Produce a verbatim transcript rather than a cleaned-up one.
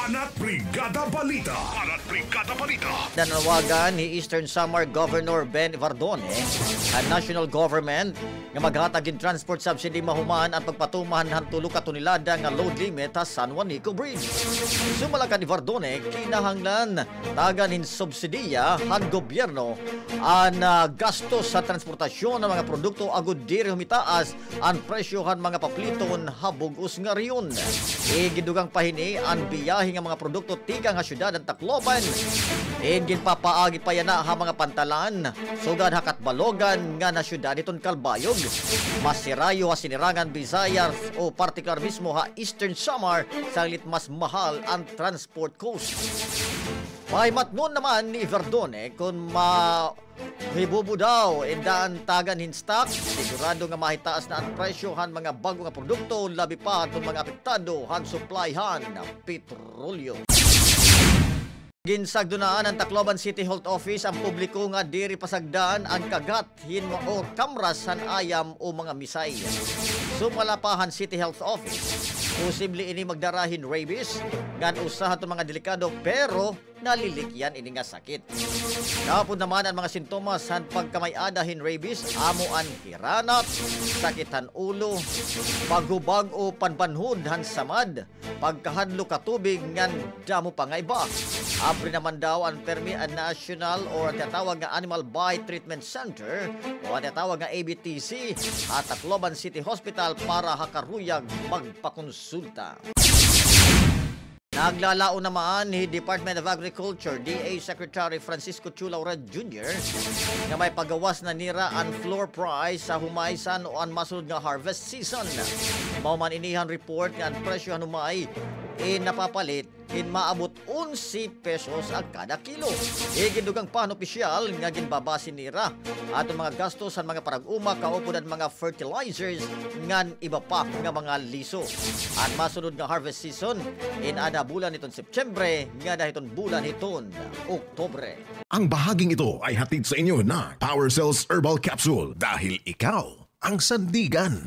Anat Brigada Balita. Anat Brigada Balita. Nanawagan hi Eastern Samar Governor Ben Evardone an national government nga maghatag hin transport subsidy mahuman an pagpatuman han tulo ka tonelada nga load limit ha San Juanico Bridge. Sumala kan Evardone, kinahanglan tagan hin subsidiya han gobyerno an, ah, gastos sa transportasyon han mga produkto agod diri humitaas an presyo han mga papliton ha bug-os nga rehiyon. Igindugang pa hini an biyahe nga mga produkto tikang ha syudad han Tacloban. In ginpapaagi pa yana ha mga pantalan sugad ha Catbalogan ngan ha syudad hiton Calbayog. Masirayo ha Sinirangan Visayas o partikular mismo ha Eastern Samar, sanglit mas mahal an transport cost. Pahimatngon naman ni Evardone kon ma- Hibubo daw, inda an tagan hin stock, sigurado nga mahitaas na an presyo han mga bag-o nga produkto, labi pa adton mga apektado han supply han petrolyo. Ginsagdonan han Tacloban City Health Office an publiko nga diri pasagdan an kagat hin ma-, o kamras han ayam o mga misay. Sumala pa han City Health Office, posible ini magdara hin rabies, ngan usa hadton mga delikado pero nalilikyan ini nga sakit. Kaupod naman an mga sintomas han pagkamay-ada hin rabies, amo an hiranat, sakit han ulo, paghubag o panbanhod han samad, pagkahadlok ha tubig ngan damo pa nga iba. Abri naman daw an permi an National or an tinatawag nga Animal Bite Treatment Center o an tinatawag nga A B T C ha Tacloban City Hospital para ha karuyag magpakonsulta. Naglalaon naman hi Department of Agriculture, D A Secretary Francisco Chu Lauret Junior nga may pagawas na nira an floor price sa humay san-o an masunod nga harvest season. Mao man ini han report nga an presyo han humay in napapalit in maabot onse pesos an kada kilo. Igindugang pa han opisyal nga ginbabase nira adton mga gastos han mga parag-uma kaupod an mga fertilizers ngan iba pa nga mga liso. An masunod nga harvest season in-ada bulan hiton Setyembre ngada hiton bulan hiton Oktubre. Ang bahaging ito ay hatid sa inyo ng Power Cells Herbal Capsule, dahil ikaw ang sandigan.